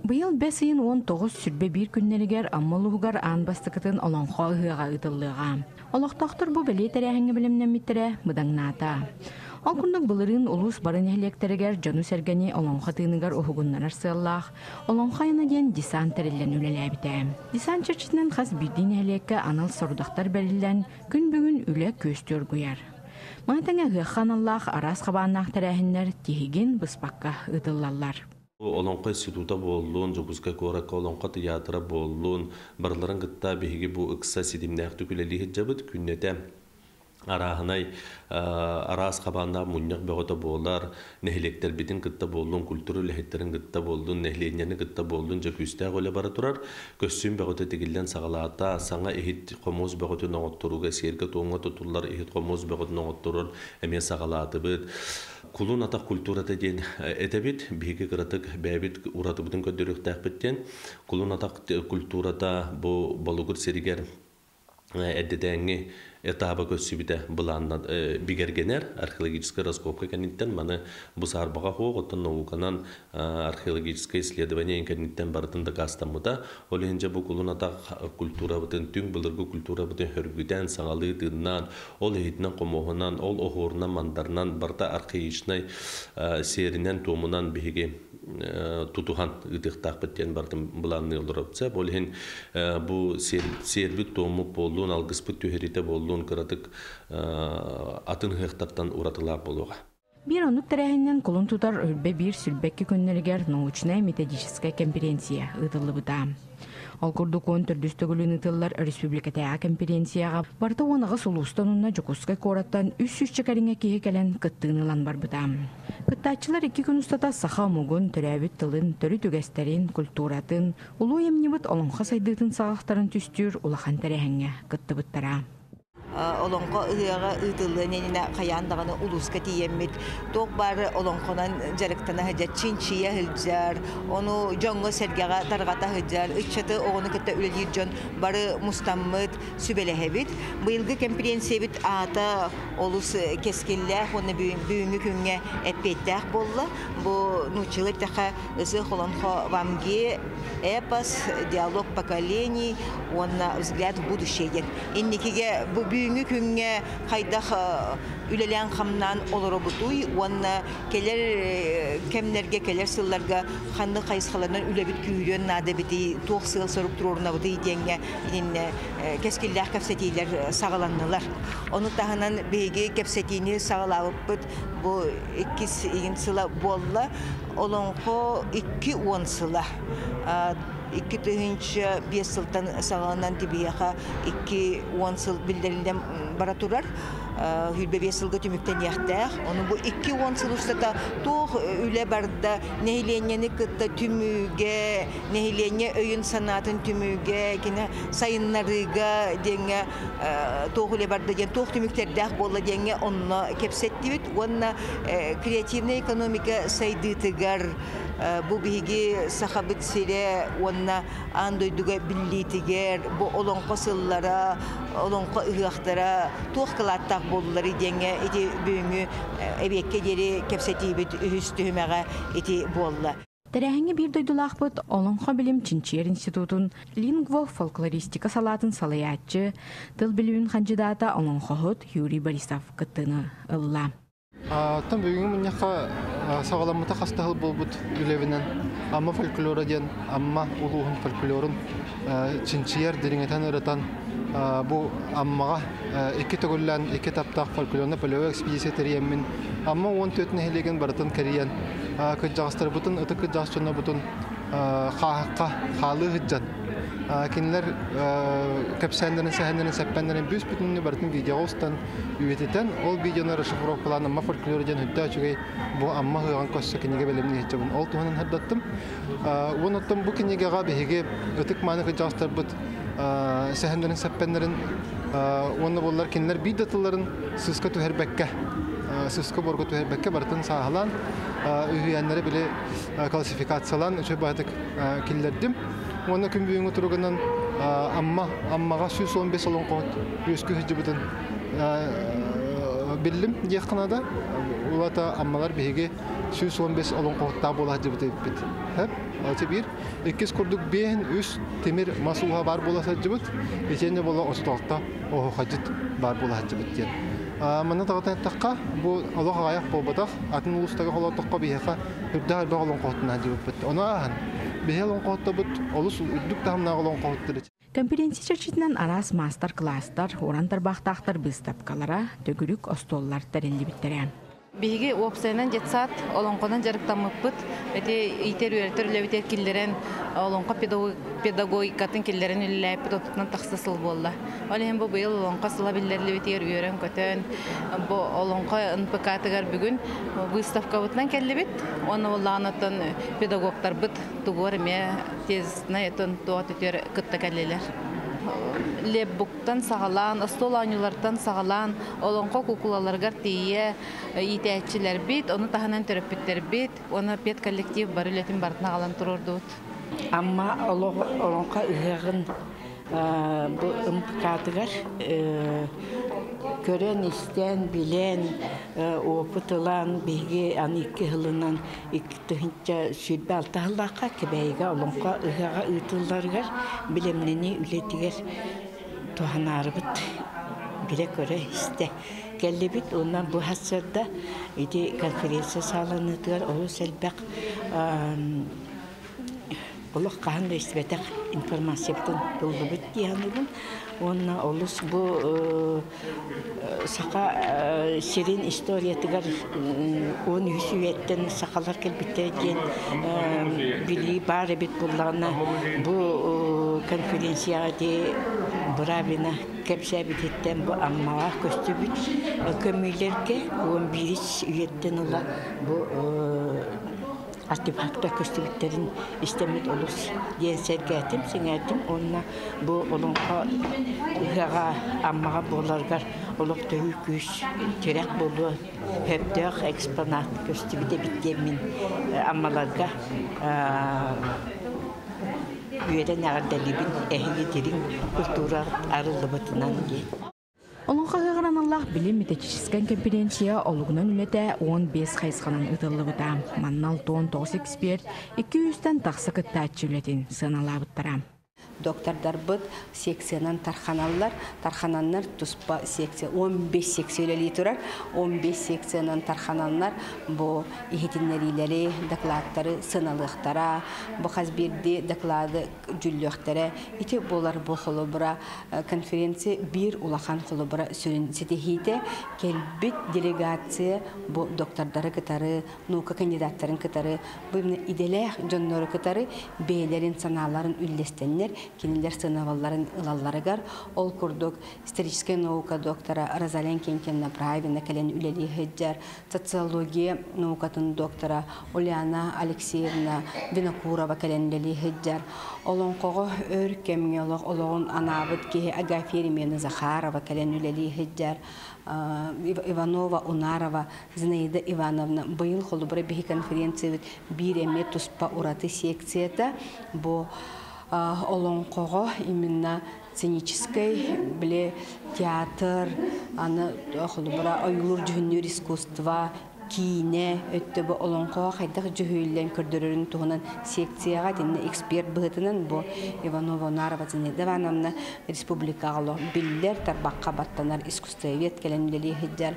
Быйыл бэс ыйын 19-21 күннэригэр Амма улууһугар аан бастакытын Олоҥхо ыһыаҕа ыытыллыаҕа. Олохтоохтор бу бэлиэ тэрээһиҥҥэ бэлэмнэммиттэрэ быдаҥнаата. Ол курдук былырыын улуус бары нэһилиэктэригэр дьону-сэргэни олоҥхо тыыныгар уһугуннарар сыаллаах Олоҥхо айана диэн десант тэриллэн үлэлээбитэ. Десант чэрчитинэн хас биирдии нэһилиэккэ анал сорудахтар бэриллэн, күн бүгүн үлэ күөстүү оргуйар. Маны тэҥэ ыһыахха аналлаах араас хабааннаах тэрээһиннэр тиһигин быспакка ыытыллаллар. Олоҥхо института буоллун, Дьокуускай куоракка Олоҥхо тыйаатыра буоллун, барыларын кытта биһиги бу ыкса ситимнээхтик үлэлии сылдьабыт. Күннэтэ арааһынай араас хабааннаах мунньах бөҕөтө буолар, нэһилиэктэрбитин кытта буоллун, культура үлэһиттэрин кытта буоллун, нэһилиэнньэни кытта буоллун, дьэ күүстээх үлэ бара турар. Көссүүм бөҕөтө тигиллэн саҕалаата, саҥа иһит хомуос бөҕөтүн оҥотторууга, сиэргэ-туомҥа тутуллар иһит хомуос бөҕөтүн оҥотторор эмиэ саҕалаатыбыт. Кулун атах культурата диэн этэбит, биһиги кыратык бэйэбит уратыбытын көрдөрүөхтээхпит диэн. Кулун атах культурата бу Болугур сиригэр эрдэтээҥҥи этаба көрсүбүтэ былаанна бигэргэнэр археологическай раскопка кэнниттэн маны бу саарбаҕа суох оттон науканан археологическое исследование кэнниттэн барытын дакаастаммыта ол иһин дьэ бу кулун атах культурабытын түҥ былыргы культурабытын хөргүтэн саҥалыы тыыннаан Ол иһитинэн-хомуоһунан, ол оһуорунан-мандарынан барыта архаичнай сиэринэн-туомунан биһиги тутуһан ыытыахтаахпыт диэн барытын былаанныы олоробут. Ол иһин бу сиэрбит-туоммут буоллун, алгыспыт түһэриитэ буоллун кыратык атын ыһыахтартан уратылаах буолуоҕа. Биир оннук тэрээһининэн кулун тутар өрбө биир сүлбэкки күннэригэр научнай-методическай кэмпириэнсийэ ыытыллыбыта. Ол курдук 14 төгүлүн ыытыллар өрөспүүбүлүкэтээҕи кэмпириэнсийэҕэ барыта 18 улуустан уонна Дьокуускай куораттан 300 кэриҥэ киһи кэлэн кыттыыны ылан барбыта. Кыттааччылар икки күн устата саха омугун, төрөөбүт тылын, төрүт үгэстэрин, культуратын, улуу айымньыбыт олоҥхо сайдыытын саҕахтарын түстүүр улахан тэрээһиҥҥэ кыттыбыттара. Олоҥхо ыһыаҕа ыытыллыан иннинэ хайаан даҕаны улууска тиийэммит туох баар олоҥхонон дьарыктана сылдьар, чинчийэ сылдьар, ону дьоҥҥо-сэргэҕэ тарҕата сылдьар, ыччаты оҕону кытта үлэлиир дьон бары мустаммыт, сүбэлэһэбит. Быйылгы кэмпириэнсийэбит аата олус кэскиллээх уонна бүгүҥҥү күҥҥэ эппиэттээх буолла. Бу нууччалыы эттэххэ «Ысыах олоҥхо вамге эпос, диалог поколений уонна взгляд в будущее» диэн инникигэ бу бүгүҥҥү күҥҥэ хайдах үлэлээн-хамнаан олоробутуй уонна кэлэр кэмнэргэ, кэлэр сылларга ханнык хайысхаларынан үлэбит күүһүрүөн наада эбитий, туох сыал-сорук туруорунабытый диэҥҥэ итиннэ кэскиллээх кэпсэтиилэр саҕаланнылар. Ону таһынан биһиги кэпсэтиини саҕалаабыппыт бу иккис игин сыла буолла. Олоҥхо 20 сыла. 2005 сылтан саҕаланан тибиэхэ 20 сыл биллэриллэн бара турар. 25 сылга түмүктэниэхтээх. Ону бу 20 сыл устата туох үлэ барда нэһилиэнньэни кытта түмүүгэ, нэһилиэнньэ өйүн-санаатын түмүүгэ, кини сайыннарыыга диэҥҥэ туох үлэ барда диэн туох түмүктэрдээх буолла диэҥҥэ онно кэпсэттибит уонна креативнай экономика сайдыытыгар бу биһиги Сахабыт сирэ уонна аан дойдуга биллиитигэр бу олоҥхо сыллара, олоҥхо ыһыахтара туох кылааттаах буоллуларый диэҥҥэ ити бүгүҥҥү эбиэккэ диэри кэпсэтиибит үһүс түһүмэҕэ ити буолла. Тэрээһиҥҥэ биир дойдулаахпыт Олоҥхо билим чинчийэр институтун лингво фольклористика салаатын салайааччы, тыл билимин хандьыдаата олоҥхоһут Юрий Борисов кыттыыны ылла. Оттон бүгүҥҥү мунньахха саҕаламмыта хас да сыл буолбут үлэбинэн Амма фольклора диэн Амма улууһун фольклорун чинчийэр, дириҥэтэн ырытан бу Аммаҕа икки төгүллээн икки таптаах фольклорно полевой экспедиция тэрийэммин Амма 14 нэһилиэгин барытын кэрийэн кырдьаҕастарбытын, ытык кырдьаҕас дьоннорбутун хааһахха хаалыы сылдьан кинилэр кэпсээннэрин, сэһэннэрин, сэппэннэрин бүүс бүтүннүү барытын видеоҕа устан үйэтитэн, ол видеону расшифровкалаан Амма фольклора диэн үрдэ үчүгэй бу Амма ыһыаҕын көрсө кинигэ бэлэмнии сылдьабын. Ол туһунан сырдаттым. Уон оттон бу кинигэҕэ биһиги ытык-мааны кырдьаҕастарбыт сэһэннэрин, сэппэннэрин уонна буоллар кинилэр биир да тылларын сыыска түһэрбэккэ, сыыска буорга түһэрбэккэ барытын сааһылаан, үһүйээннэри били классификациялаан үчүгэй баһытык киллэрдим. Уонна күн бүгүҥҥү туругунан Амма Аммаҕа 115 олоҥхоһут үөскүү сылдьыбытын биллим диэххэ наада. Улата аммалар биһиги 115 олоҥхоһуттаах буола сылдьыбыт эбиппит. Сөп? Ол биир. Иккис курдук биэһин үс тимир мас ууһа баар буола сылдьыбыт. Итиэннэ буола 36 оһуохайдьыт баар буола сылдьыбыт диэн. Манна даҕатан эттэххэ, бу олох аҕыйах буолбатах. Атын улуустарга холоотоххо биһиэхэ үрдээх элбэх олоҥхоһуттан сылдьыбыппыт. Ону ааһан, биһи олоҥхоһуттарбыт олус үрдүк таһымнаах олоҥхоһуттар. Конференция чэрчитинэн араас маастар-кылаастар, уран тарбахтаахтар быыстапкалара, төгүрүк остуоллар тэриллибиттэрэ. Биһиги уопсайынан детсад олоҥхонон дьарыктаммыппыт. Ити иитэр-үөрэтэр үлэбитигэр киллэрэн олоҥхо педагогикатын киллэрэн үлэлээппит отутунан тахса сыл буолла. Ол иһин бу быйыл олоҥхо сыла биллэриллибитигэр үөрэн-көтөн бу олоҥхо НПК-тыгар бүгүн выставкабытынан кэллибит. Уонна буоллаҕына оттон педагогтарбыт тугуар эмиэ тезисный оттон туох өтүтүгэр кытта кэллилэр. Лепбуктан саҕалаан, остуол оонньуулартан саҕалаан, олоҥхо куукулаларыгар тиийэ иитээччилэрбит, ону таһынан төрөппүттэрбит уонна педколлектив бары үлэтин барытын аҕалан туруордубут. Амма олоҥхо ыһыаҕын бу МПК-тыгар көрөн-истэн, билэн, опыт ылан, биһиги аны икки сылынан 2026 сыллаахха Кэбээйигэ олоҥхо ыһыаҕа ыытылларыгар билэмнэнии үлэтигэр туһанаарыбыт билэ-көрө истэ кэллибит уонна бу сарсыарда ити конференция сааланыытыгар олус элбэх олох хаһан да истибэтэх информациябытын ыллыбыт дии саныыбын уонна олус бу саха сирин историятыгар 13 үйэттэн сахалар кэлбиттэрэ диэн билии баар эбит буоллаҕына бу конференцияҕа ити Бравина кэпсээбититтэн бу Аммаҕа көстүбүт көмүүлэргэ 11 үйэттэн ыла бу артефактар көстүбүттэрин истэммит олус диэн сэргээтим, сэҥээрдим уонна бу олоҥхо ыһыаҕа Аммаҕа буоларыгар олох төһүү күүс, тирэх буолуо сөптөөх экспонат көстүбүт эбит диэммин Аммаларга үөрэн эҕэрдэлиибин эһиги дириҥ культура арыллыбытынан диэн. Олоҥхо ыһыаҕар аналлаах билим методическай конференция олугунан үлэтэ 15 хайысханан ыытыллыбыта. Манна 69 эксперт 200-тэн тахса кыттааччы үлэтин сыаналаабыттара. Доктордарбыт секциянан тарханаллар. Тархананнар туспа секция 15 секция үлэлии турар. 15 секциянан тархананнар бу иһитиннэриилэри, докладтары сыаналыахтара, бу хас биирдии доклады дьүүллүөхтэрэ. Ити буолар бу холобура конференция биир улахан холобура сүрүн ситиһиитэ кэлбит делегация бу доктордары кытары, наука кандидаттарын кытары, бу идэлээх дьоннору кытары бэйэлэрин санааларын үллэстэннэр, кинилэр сыанабалларын ылалларыгар, ол курдук историческай наука доктора Розалия Кентьевна Правина кэлэн үлэлии сылдьар, социология наукатын доктора Ульяна Алексеевна Винокурова кэлэн үлэлии сылдьар, олоҥхоҕо өр кэмҥэ олох олоҕун анаабыт киһи Агафья Еремеевна Захарова кэлэн үлэлии сылдьар, Иванова Унарова Зинаида Ивановна быйыл холобура биһи конференциябыт биир эмиэ туспа ураты секцията бу олоҥхоҕо именно сценическэй били театр аны холобура ойуулуур дьүһүннүүр искусство киинэ өттө бу олоҥхоҕо хайдах дьүһүйүллэн көрдөрөрүн туһунан секцияҕа итиннэ эксперт быһыытынан бу Иванова Унарова Зинаида Ивановна республикаҕа биллэр тарбахха баттанар искусствовед кэлэн үлэлии сылдьар.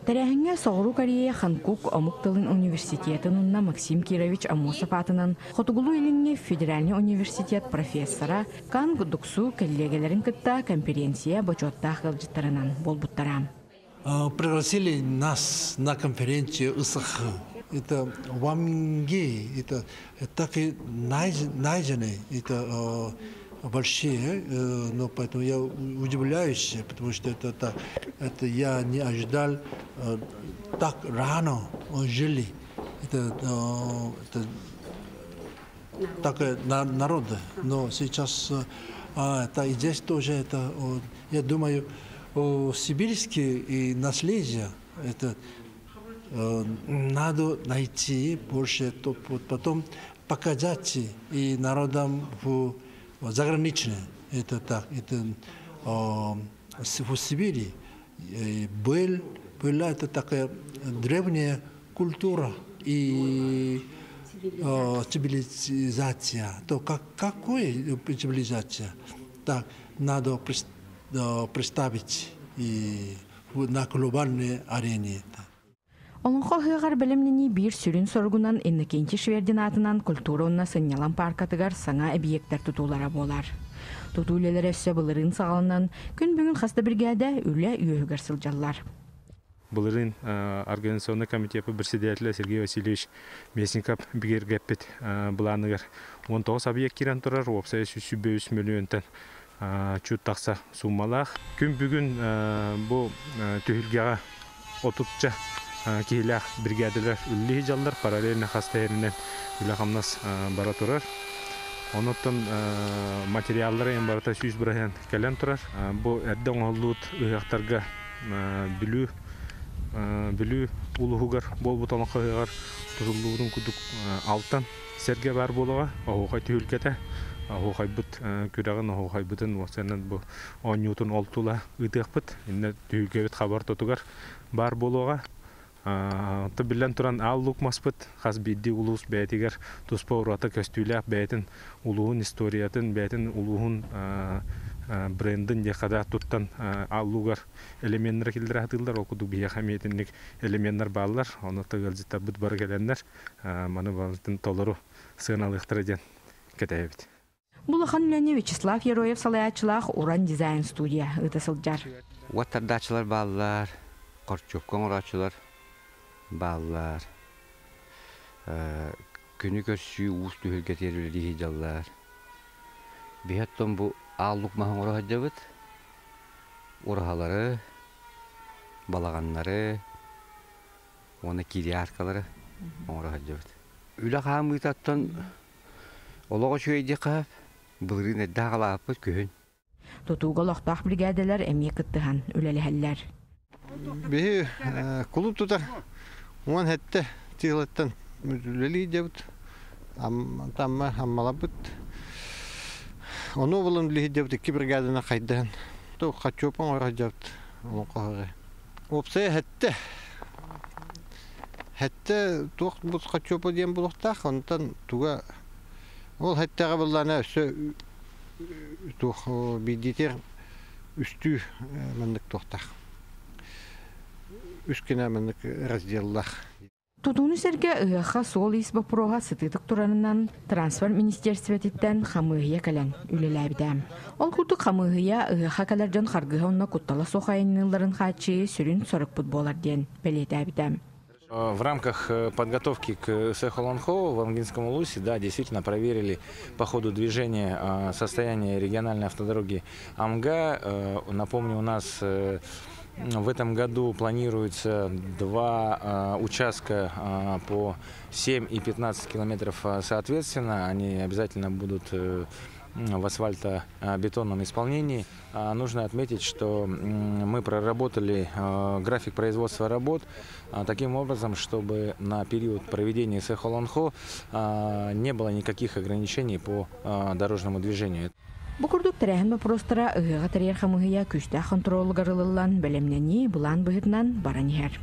Тэрээһиҥҥэ Соҕуруу Корея Ханкук омук тылын университетын уонна Максим Кирович Аммосов аатынан Хотугулуу-Илиҥҥи федеральнай университет профессора Канг Дуксу кэллиэгэлэрин кытта конференция бочуоттаах ыалдьыттарынан буолбуттара. Пригласили нас на конференцию ЫСХ. Это Вамги, это так и найдены, это большие, но поэтому я удивляюсь, потому что это я не ожидал, так рано жили. Это так народ, но сейчас это и здесь тоже это, я думаю, сибирские и наследие, это надо найти больше, то потом показать и народам в заграничные. Это так, это в Сибири был Была это такая древняя культура и цивилизация. То как, какой цивилизация? Так, надо представить и на глобальной арене. Олоҥхо ыһыаҕар бэлэмнэнии биир сүрүн соругунан Иннокентий Швердин аатынан культура уонна сынньалаҥ пааркатыгар саҥа эбийиэктэр тутуулара буолар. Тутуу үлэлэрэ өссө былырыын саҕаланан, күн бүгүн хас да биригээдэ үлэ үөһүгэр сылдьаллар. Былырыын организационный комитет председателя Сергей Васильевич Местников бигэргэппит былааныгар 19 объект киирэн турар, уопсайа 123 миллионтан чуть тахса суммалаах. Күн бүгүн бу түһүлгэҕэ отучча киһилээх бригадалар үлэлии сылдьаллар, параллельно хас тэринэн үлэ-хамнас бара турар. Онуттан материаллары эм барыта 100% кэлэн турар. Бу эрдэ оҥоһуллубут ыһыахтарга Бүлүү Бүлүү улууһугар буолбут олоҥхо ыһыаҕар тутуллубутун курдук алтан сэргэ баар буолуоҕа. Оһуохай түһүлгэтэ, оһуохайбыт күрэҕин, оһуохайбытын уопсайынан бу оонньуутун ол тула ыытыахпыт. Иннэ түһүлгэбит хабар тотугар баар буолуоҕа. Онтон биллэн туран аал луук маспыт хас биирдии улуус бэйэтигэр туспа ураты көстүүлээх бэйэтин улууһун историятын, бэйэтин улууһун брендин диэххэ да туттан аал луугар элеменнэр киллэрэ сатыыллар. Ол курдук биһиэхэ эмиэ итинник элеменнэр бааллар. Ону ыалдьыттарбыт бары кэлэннэр маны барытын толору сыаналыахтара диэн кэтэһэбит. Бу улахан үлэни Вячеслав Яроев салайааччылаах Уран дизайн студия ыыта сылдьар. Уот тардааччылар бааллар, хорчуопка оҥорооччулар бааллар. Күнү көрсүү уус түһүлгэтигэр үлэлии сылдьаллар. Биһи оттон бу аал лук маһы оҥоро сылдьабыт. Ураһалары, балаҕаннары уонна кириаркалары оҥоро сылдьабыт. Үлэ хаамыыта оттон олох үчүгэй диэххэ былырыын эрдэ аҕалаабыппыт күһүн. Тутууга олохтоох бригадалар эмиэ кыттыһан үлэлэһэллэр. Биһи кулууп тутар 17 тыылыттан үлэлии дьабыт. Тамма аммалабыт. Ону булан үлэлии дьабыт икки бригаданы хайдаан. То хачуопан оҥоро дьабыт олоҥхоһоҕы. Уопсайа хэтте. Хэтте туох бу хачуопа диэн булуохтаах, онтон туга ол хэттэҕэ буллаана өссө туох биирдиитигэр үстүү маннык туохтаах. Үс гына маннык разделлаах. Тутууну сэргэ ыһыахха суол-иис боппуруоһа сытыытык турарынан транспорт министиэристибэтиттэн хамыыһыйа кэлэн үлэлээбитэ. Ол курдук хамыыһыйа ыһыахха кэлэр дьон харгыһа уонна куттала суох айанныылларын хааччыйыы сүрүн сорукпут буолар диэн бэлиэтээбитэ. В рамках подготовки к Сехолонхо в Амгинском улусе, да, действительно проверили по ходу движения состояние региональной автодороги Амга. Напомню, у нас в этом году планируется два участка по 7 и 15 километров соответственно. Они обязательно будут в асфальтобетонном исполнении. Нужно отметить, что мы проработали график производства работ таким образом, чтобы на период проведения Сехолонхо не было никаких ограничений по дорожному движению. Бу курдук тэрээһин боппуруостара ыһыаҕы тэрийэр хамыыһыйа күүстээх хонтуруолугар ылыллан бэлэмнэнии былаан быһыытынан баран иһэр.